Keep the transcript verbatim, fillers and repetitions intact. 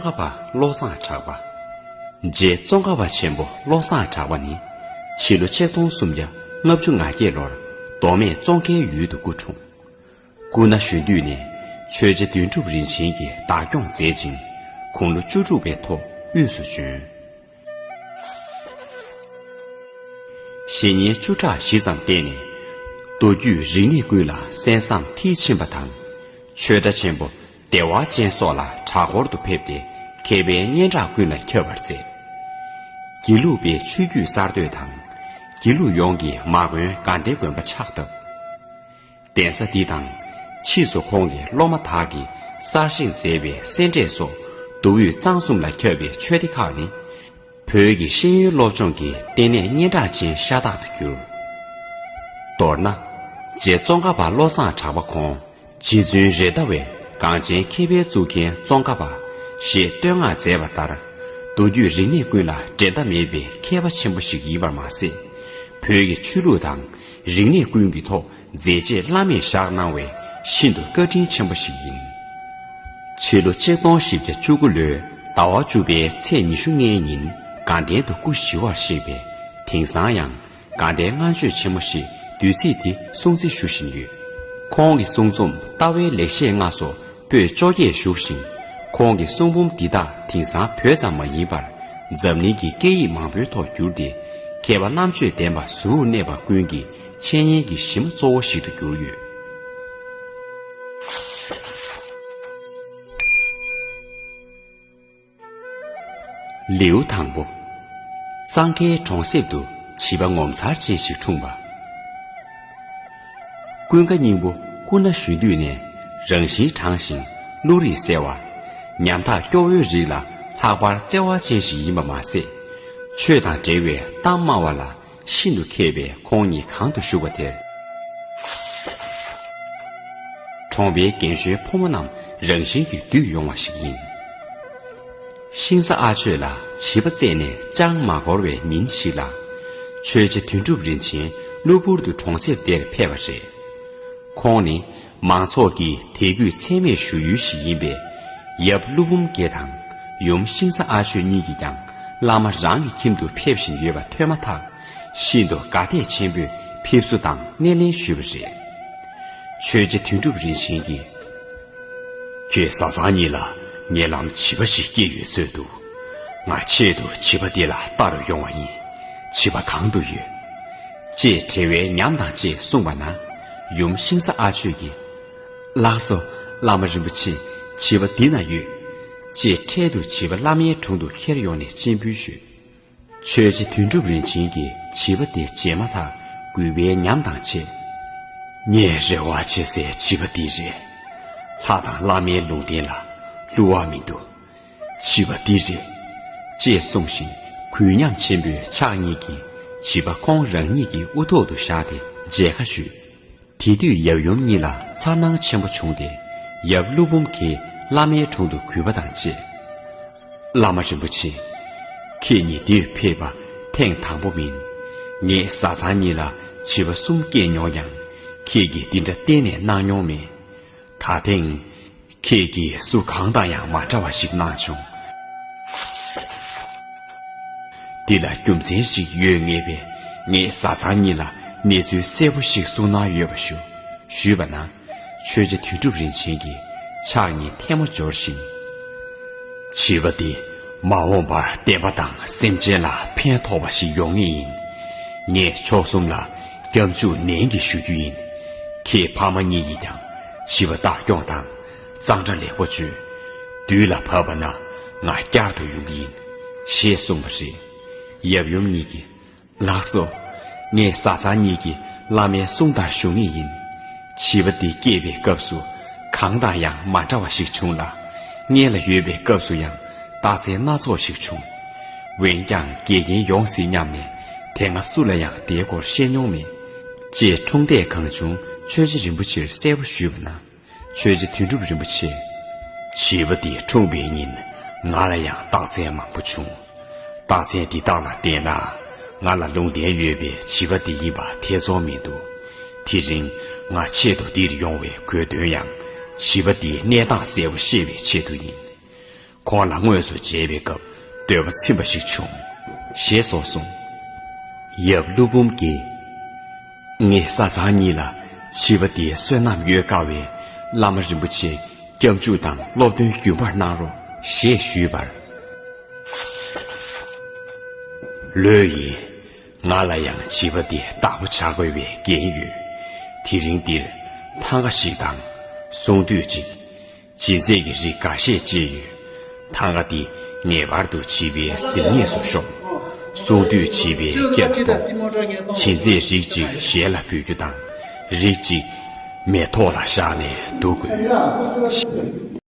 ཙོང་ཁ་པ་བློ་བཟང་གྲགས་པ། རྗེ་ཙོང་ཁ་པ་ཆེན་པོ་བློ་བཟང་གྲགས་པ་ནི། ཕྱི་ལོ་ཆིག་སྟོང་སུམ་བརྒྱ་ལྔ་བཅུ་ང་བརྒྱད་ལོར་མདོ་སྨད་ཙོང་ཁའི་ཡུལ་དུ་སྐུ་འཁྲུངས། སྐུ་ན་གཞོན་དུས་ནས་ཆོས་རྗེ་དོན་གྲུབ་རིན་ཆེན་གྱིས་བདག་སྐྱོང་མཛད་ཅིང་། དགུང་ལོ་བཅུ་དྲུག་པའི་ཐོག་དབུས་སུ་བྱོན། བཤེས་གཉེན་བཅུ་ཕྲག་བཞི་ཙམ་བསྟེན་ནས། མདོ་རྒྱུད་རིག་གནས་ཀུན་ལ་གསན་བསམ་མཐིལ་ཕྱིན་པ་དང་། ཆོས་གྲྭ་ཆེན་པོ་བདེ་བ་ཅན་སོགས་ལ་གྲྭ་སྐོར་དུ་ཕེབས་ཏེ། མཁས་པའི་སྙན་གྲགས་ཀུན་ལ་ཁྱབ་པར་མཛད། དགེ་ལུགས་པའི་ཆོས་བརྒྱུད་གསར་གཏོད་དང་། དགེ་ལུགས་ཡོངས་ཀྱི་མ་དགོན་དགའ་ལྡན་དགོན་པ་ཕྱག་བཏབ། གདན་ས་འདི་དང་། ཕྱིས་སུ་ཁོང་གི་སློབ་མ་དག་གིས་གསར་བཞེངས་མཛད་པའི་སེ་འབྲས་སོགས་མདོ་དབུས་གཙང་གསུམ་ལ་ཁྱབ་པའི་ཆོས་སྡེ་ཁག་ནི། བོད་ཀྱི་ཤེས་ཡོན་སློབ་སྦྱོང་གི་ལྟེ་གནས་སྙན་གྲགས་ཅན་ཤ་སྟག་ཏུ་གྱུར། མདོར་ན། རྗེ་ཙོང་ཁ་པ་བློ་བཟང་གྲགས་པ་ཁོང་རྗེ་བཙུན་རེད་མདའ་བའི་གངས་ཅན་མཁས་པའི་གཙུག་རྒྱན་ཙོང་ཁ་པ་ཞེས་བསྟོད་བསྔགས་མཛད་པ་ལྟར། མདོ་རྒྱུད་རིག་གནས་ཀུན་ལ་འགྲན་ཟླ་མེད་པའི་མཁས་པ་ཆེན་པོ་ཞིག་ཡིན་པར་མ་ཟད། བོད་ཀྱི་ཆོས་ལུགས་དང་རིག་གནས་ཀུན་གྱི་ཐོག་མཛད་རྗེས་བླ་མེད་བཞག་གནང་བའི་ཤིན་ཏུ་བཀའ་དྲིན་ཆེན་པོ་ཞིག་ཡིན། ཕྱི་ལོ་ཆིག་སྟོང་བཞི་བརྒྱ་བཅུ་དགུ་ལོའི་ཟླ་བ་བཅུ་པའི་ཚེས་ཉི་ཤུ་ལྔའི་ཉིན་དགའ་ལྡན་དུ་སྐུ་ཞི་བར་གཤེགས་པས། དེང་སང་ཡང་དགའ་ལྡན་ལྔ་མཆོད་ཆེན་མོ་ཞེས་དུས་ཚིགས་འདི་སྲུང་བརྩི་ཞུ་བཞིན་ཡོད། ཁོང་གི་གསུང་རྩོམ་ལྟ་བའི་ལེགས་བཤད་ལྔ་སོགས་པོད་བཅོ་བརྒྱད་བཞུགས་ཤིང་། ཁོང་གི་གསུང་འབུམ་འདི་དག་དེང་སང་བོད་ཙམ་མ་ཡིན་པར་འཛམ་གླིང་གི་སྐད་ཡིག་མང་པོའི་ཐོག་བསྒྱུར་ཏེ། མཁས་པ་རྣམ་དཔྱོད་ལྡན་པ་གཟུར་གནས་པ་ཀུན་གྱི་འཆད་ཉན་གྱི་གཞི་མ་གཙོ་བོ་ཞིག་ཏུ་གྱུར་ཡོད། ལེའུ་དང་པོ། གཙང་ཁའི་གྲོང་གསེབ་ཏུ་བྱིས་པ་ངོ་མཚར་ཅན་ཞིག་འཁྲུངས་པ། ཀུན་དགའ་སྙིང་པོ་སྐུ་ན་གཞོན་དུས་ནས་རང་བཞིན་དྲང་ཞིང་བློ་རིག་གསལ་བ། ཉམ་ཐག་སྐྱོ་བོའི་རིགས་ལ་ལྷག་པར་བརྩེ་བ་ཅན་ཞིག་ཡིན་པ་མ་ཟད། ཆོས་དང་འབྲེལ་བའི་གཏམ་སྨྲ་བ་ལ་ཤིན་ཏུ་མཁས་པས། ཁོང་ཉིད་གང་དུ་བཞུགས་པ་དེར། གྲོང་པའི་རྒན་གཞོན་ཕོ་མོ་རྣམས་རང་བཞིན་གྱིས་འདུས་ཡོང་བ་ཞིག་ཡིན། ཤིང་བཟའ་ཨ་ཆོས་ལ་བྱིས་པ་བཙས་ནས་ཅང་མ་འགོར་བའི་ཉིན་ཞིག་ལ། ཆོས་རྗེ་དོན་གྲུབ་རིན་ཆེན་གློ་བུར་དུ་གྲོང་གསེབ་དེར་ཕེབས་པ་རེད། ཁོང་ནི་མང་ཚོགས་ཀྱི་དད་གུས་ཚད་མེད་ཞུ་ཡུལ་ཞིག་ཡིན་པས། ཡབ་ཀླུ་འབུམ་རྒྱལ་དང་ཡུམ་ཤིང་བཟའ་ཨ་ཆོས་གཉིས་ཀྱིས་ཀྱང་བླ་མ་རང་གི་ཁྱིམ་དུ་ཕེབས་བཞིན་ཡོད་པ་ཐོས་མ་ཐག། ཤིན་ཏུ་དགའ་དད་ཆེན་པོས་ཕེབས་བསུ་དང་སྣེ་ལེན་ཞུས་པ་རེད། ཆོས་རྗེ་དོན་གྲུབ་རིན་ཆེན་གྱིས། ཁྱེད་བཟའ་ཚང་གཉིས་ལ་ངན་ལམ་བྱིས་པ་ཞིག་སྐྱེས་ཡོད་ཚོད་འདུག། ང་ཆེད་དུ་བྱིས་པ་འདི་ལ་ལྟ་རུ་ཡོང་བ་ཡིན། བྱིས་པ་གང་དུ་ཡོད། ཅེས་བྲེལ་བའི་ཉམས་དང་བཅས་གསུངས་པ་ན། ཡུམ་ཤིང་བཟའ་ཨ་ཆོས་ཀྱིས། ལགས་སོ། བླ་མ་རིན་པོ་ཆེ། བྱིས་པ་འདི་ན་ཡོད། ཅེས་འཕྲལ་དུ་བྱིས་པ་བླ་མའི་དྲུང་དུ་ཁྱེར་ཡོང་ནས་སྤྱན་འབུལ་ཞུས། ཆོས་རྗེ་དོན་གྲུབ་རིན་ཆེན་གྱིས་བྱིས་པ་དེ་མཇལ་མ་ཐག་གུས་པའི་ཉམས་དང་བཅས། ངས་རེ་བ་བྱེད་སའི་བྱིས་པ་འདི་རེད། ལྷ་དང་བླ་མའི་ལུང་བསྟན་ལ་བསླུ་བ་མི་འདུག། བྱིས་པ་འདི་རེད། ཅེས་གསུངས་ཤིང་གུས་ཉམས་ཆེན་པོས་ཕྱག་གཉིས་ཀྱིས་བྱིས་པ་ཁོང་རང་ཉིད་ཀྱི་དབུ་ཐོག་ཏུ་བཞག་སྟེ་མཇལ་ཁ་ཞུས། དེ་དུས་ཡབ་ཡུམ་གཉིས་ལ་མཚར་སྣང་ཆེན་པོ་བྱུང་སྟེ། ཡབ་ཀླུ་འབུམ་གྱིས་བླ་མའི་དྲུང་དུ་གུས་པ་དང་བཅས། བླ་མ་རིན་པོ་ཆེ། ཁྱེད་ཉིད་འདིར་ཕེབས་པ་ཐེངས་དང་པོ་མིན། ངས་བཟའ་ཚང་གཉིས་ལ་བྱིས་པ་གསུམ་སྐྱེས་མྱོང་ཡང་། ཁྱེད་ཀྱིས་འདི་འདྲ་གཏན་ནས་གནང་མྱོང་མེད། ད་ཐེངས་ཁྱེད་ཀྱིས་སུ་གང་དང་ཡང་མ་འདྲ་བ་ཞིག་གནང་བྱུང་། འདི་ལ་རྒྱུ་མཚན་ཞིག་ཡོད་ངེས་པས། ངས་བཟའ་ཚང་གཉིས་ལ་གནས་ཚུལ་གསལ་པོ་ཞིག་གསུང་གནང་ཡོད་པ་ཞུ། ཞུས་པ་ན། ཆོས་རྗེ་དོན་གྲུབ་རིན་ཆེན་གྱིས་ཕྱག་གཉིས་ཐལ་མོ་སྦྱོར་ཞིང་། བྱིས་པ་འདི་མ་འོངས་པར་བསྟན་པ་དང་སེམས་ཅན་ལ་ཕན་ཐོགས་པ་ཞིག་ཡོང་ངེས་ཡིན། ངས་མཆོག་གསུམ་ལ་སྐྱབས་འཇུག་ནན་གྱིས་ཞུ་རྒྱུ་ཡིན། ཁྱེད་ཕ་མ་གཉིས་ཀྱིས་ཀྱང་བྱིས་པ་བདག་སྐྱོང་དང་གཙང་སྦྲ་ལེགས་པོ་བྱོས། དུས་ལ་བབ་པ་ན་ང་བསྐྱར་དུ་ཡོང་གི་ཡིན། ཞེས་གསུངས་པ་རེད། ཡབ་ཡུམ་གཉིས་ཀྱིས། ལགས་སོ། ངས་བཟའ་ཚང་གཉིས་ཀྱི་བླ་མའི་གསུང་ལྟར་ཞུ་ངེས་ཡིན། བྱིས་པ་འདི་སྐྱེས་པའི་སྐབས་སུ་གང་དང་ཡང་མ་འདྲ་བ་ཞིག་བྱུང་ལ། མངལ་ལ་ཡོད་པའི་སྐབས་སུ་ཡང་རྟགས་མཚན་སྣ་ཚོགས་ཤིག་བྱུང་། འོན་ཀྱང་འགལ་རྐྱེན་ཡོང་སྲིད་སྙམ་ནས་དེ་སྔ་སུ་ལ་ཡང་དེའི་སྐོར་བཤད་མྱོང་མེད། ཅེས་འཁྲུངས་འདས་གང་བྱུང་ཆོས་རྗེ་རིན་པོ་ཆེར་གསལ་པོ་ཞུས་པ་ན། ཆོས་རྗེ་དོན་གྲུབ་རིན་པོ་ཆེ། བྱིས་པ་འདི་འཁྲུངས་པའི་ཉིན་ང་ལ་ཡང་རྟགས་མཚན་མང་པོ་བྱུང་། རྟགས་མཚན་འདི་དག་ལ་བལྟས་ན་ང་ལ་ལུང་བསྟན་ཡོད་པའི་བྱིས་པ་འདི་ཡིན་པ་ཐེ་ཚོམ་མི་འདུག། དེ་རིང་ང་ཆེད་དུ་འདིར་ཡོང་བའི་དགོས་དོན་ཡང་བྱིས་པ་འདིའི་གནས་སྟངས་གསལ་པོ་ཤེས་པའི་ཆེད་དུ་ཡིན། ཁོང་ལ་དངོས་སུ་མཇལ་བའི་སྐབས་འདོད་པ་ཚིམ་པ་ཞིག་བྱུང་། ཞེས་སོགས་གསུངས། ཡབ་ཀླུ་འབུམ་གྱིས། ངས་ས་མཚམས་གཉིས་ལ་བྱིས་པ་དེའི་བསོད་ནམས་གཡོལ་དཀའ་བས། བླ་མ་རིན་པོ་ཆེ་སྐྱབས་འཇུག་དང་སློབ་སྟོན་རྒྱུན་པར་གནང་རོགས། ཞེས་ཞུས་པར། ལོས་ཡིན། ང་ལ་ཡང་བྱིས་པ་དེ་བདག་པོ་བྱ་དགོས་པའི་འགན་ཡོད། དེ་རིང་འདིར་ཐང་ག་ཞིག་དང་། གསུང་དུས་གཅིག། བྱིན་ཚད་ཀྱི་རིགས་འགའ་ཤས་བཅད་ཡོད། ཐང་ག་འདི་ངེས་པར་དུ་བྱིས་པའི་གཟིམ་ངེས་སུ་ཤོག། གསུང་དུས་བྱིས་པའི་སྐྱབས་ཀྱི་ཐོག། བྱིན་ཚད་རིགས་གཅིག་ཞལ་ལ་འབུལ་རྒྱུ་དང་། རིགས་གཅིག་མེ་ཏོག་ལ་བཞག་ནས་འདུག་དགོས།